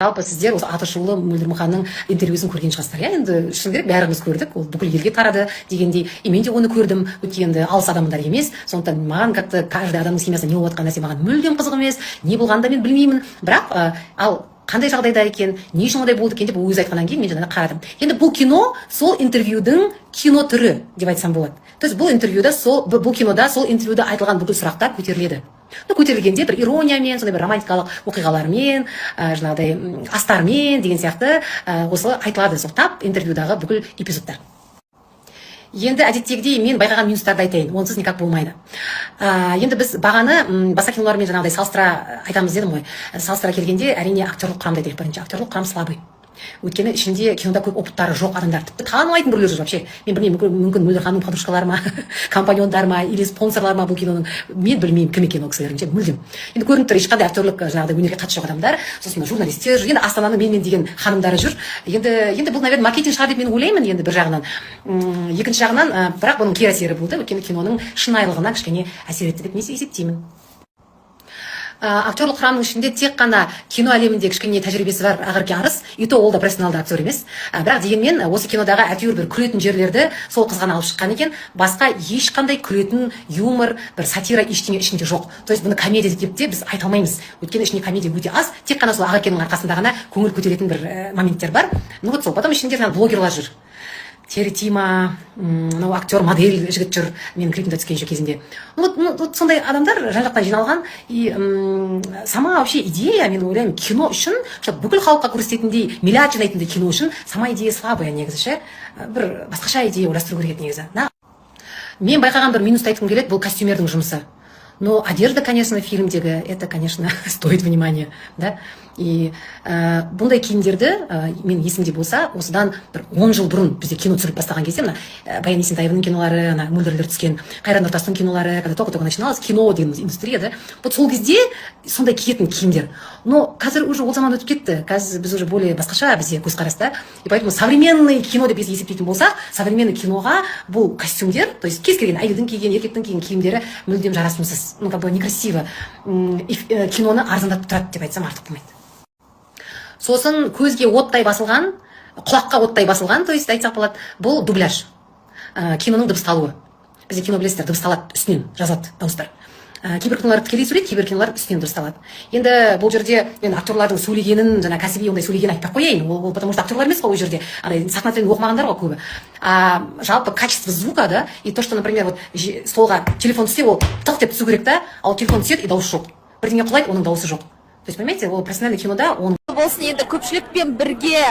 Жалпы, сіздер осы атышулы Мөлдір Мұқанның интервьюсын көрген шығарсыздар, иә? Енді шыны керек, бәріміз көрдік, ол бүкіл елге тарады дегендей. И мен де оны көрдім, өйткені енді алыс адамдар емес, сондықтан маған как то каждый адамның семьясында не болып жатқан нәрсе маған мүлдем қызық емес, не болғанын да мен білмеймін. Бірақ ал қандай жағдайда екен, не үшін ондай болды екен деп, өзі айтқаннан кейін мен жаңағы қарадым. Енді бұл кино сол интервьюдің кино түрі деп айтсам болады. То есть бұл интервьюда сол, бұл кинода сол интервьюда айтылған бүкіл сұрақтар көтеріледі. Ну, көтерілгенде бір ирониямен, сондай бір романтикалық оқиғалармен, жаңағыдай астармен деген сияқты, осы айтылады сол тап интервьюдағы бүкіл эпизодтар. Енді әдеттегідей мен байқаған минустарды айтайын, онсыз никак болмайды. Енді біз бағаны басқа кинолармен жаңағыдай салыстыра айтамыз дедім ғой. Салыстыра келгенде, әрине, актерлық құрамды айтайық бірінші. Актерлық құрам слабый, өйткені ішінде кинода көп опыттары жоқ адамдар, тіпті танымайтын біреулер жүр вообще. Мен білмеймін, мүмкін Мөлдір ханымның подружкалары ма, компаньондары ма или спонсорлар ма бұл киноның, мен білмеймін кім екенін ол кісілердің ше мүлдем. Енді көрініп тұр, ешқандай актерлік жаңағыдай өнерге қатысы жоқ адамдар. Сосын журналистер жүр, енді Астананың менмен деген ханымдары жүр. Енді бұл, наверное, маркетинг шығар деп мен ойлаймын енді бір жағынан. Екінші жағынан, бірақ бұның кері әсері болды, өйткені киноның шынайылығына кішкене әсер етті деп мен есептеймін. Актерлық құрамның ішінде тек қана кино әлемінде кішкене тәжірибесі бар Ақерке Арыс, и то ол да профессионалды актер емес. Бірақ дегенмен осы кинодағы әйтеуір бір күлетін жерлерді сол қыз ғана алып шыққан екен. Басқа ешқандай күлетін юмор, бір сатира, ештеңе ішінде жоқ. То есть бұны комедия деп те біз айта алмаймыз, өйткені ішінде комедия өте аз, тек қана сол Ақеркенің арқасында ғана көңіл көтеретін бір моменттер бар. Ну вот сол. Потом ішінде жаңағы блогерлар жүр, Тери Тима, мынау актер, модель жігіт жүр, менің клипімде түскен еще кезінде. Ну вот, ну, вот сондай адамдар жан жақтан жиналған. И сама вообще идея, мен ойлаймын, кино үшін, чтобы бүкіл халыққа көрсететіндей, миллиард жинайтындай кино үшін сама идея слабая негізі ше. Бір басқаша идея ойластыру керек еді негізі. Мен байқаған бір минусты айтқым келеді, бұл костюмердің жұмысы. Но одежда, конечно, фильмдегі, это, конечно, стоит внимания, да. И бұндай киімдерді, мен есімде болса, осыдан бір 10 жыл бұрын бізде кино түсіріліп бастаған кезде, мына Баян Есентаеваның кинолары, ана Мөлдірлер түскен, Қайрат Нұртастың кинолары, когда только только начиналось кино деген индустрия, да, вот сол кезде сондай киетін киімдер. Но қазір уже ол заман өтіп кетті, қазір біз уже более басқаша, бізде көзқарас да. И поэтому современный кино деп есептейтін болсақ, современный киноға бұл костюмдер, то есть кез келген әйелдің киген, еркектің киген киімдері мүлдем жарасымсыз, ну, как бы некрасиво. И киноны арзандатып тұрады деп айтсам, артық болмайды. Сосын көзге оттай басылған, құлаққа оттай басылған, то есть айтсақ болады, бұл дубляж, киноның дыбысталуы. Бізде кино, білесіздер, дыбысталады, үстінен жазады дауыстар. Кейбір кинолар тікелей сөйлейді, кейбір кинолар үстінен дыбысталады. Енді бұл жерде мен актерлардың сөйлегенін, жаңа кәсіби ондай сөйлегенін айтпай ақ қояйын, ол потому что актерлар емес қой ол жерде, андай сахна тілін оқымағандар ғой көбі. А жалпы качество звука, да, и то, что, например, вот столға телефон түссе, ол тық деп түсу керек та, ал телефон түседі, и дауыс жоқ, бірдеңе құлайды, оның дауысы жоқ. То есть, понимаете, ол профессиональный кинода оның Болсын. Енді көпшілікпен бірге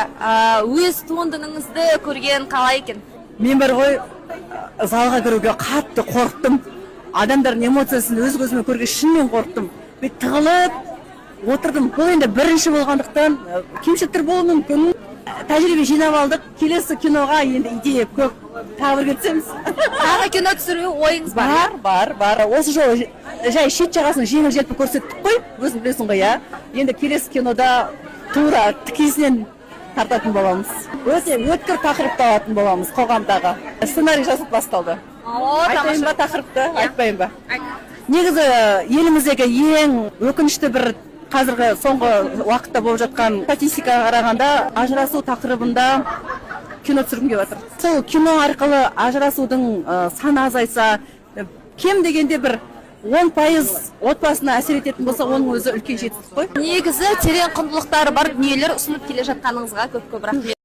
өз туындыңызды көрген қалай екен? Мен бар ғой, залға кіруге қатты қорықтым. Адамдардың эмоциясын өз көзімен көрген, шынымен қорықтым. Бүйтіп тығылып отырдым. Бұл енді бірінші болғандықтан, кемшіліктер болуы мүмкін. Тәжірибе жинап алдық, келесі киноға енді идея көп, тағы бірге түсеміз. Тағы кино түсіру ойыңыз бар, иә? Бар, бар, бар. Осы жолы жай шет жағасын жеңіл желпі көрсеттік қой, өзің білесің ғой, иә. Енді келесі кинода тура тікесінен тартатын боламыз, өте өткір тақырыпты алатын боламыз. Қоғамдағы сценарий жазылып басталды. О, Айтайын тамаша. ба тақырыпты, айтпайын ба? Негізі еліміздегі ең өкінішті бір қазіргі соңғы уақытта болып жатқан, статистикаға қарағанда, ажырасу тақырыбында кино түсіргім келіп жатыр. Сол кино арқылы ажырасудың саны азайса, кем дегенде бір 10% отбасына әсер ететін болса, оның өзі үлкен жетістік қой. Негізі терең құндылықтары бар дүниелер ұсынып келе жатқаныңызға көп көп рахмет.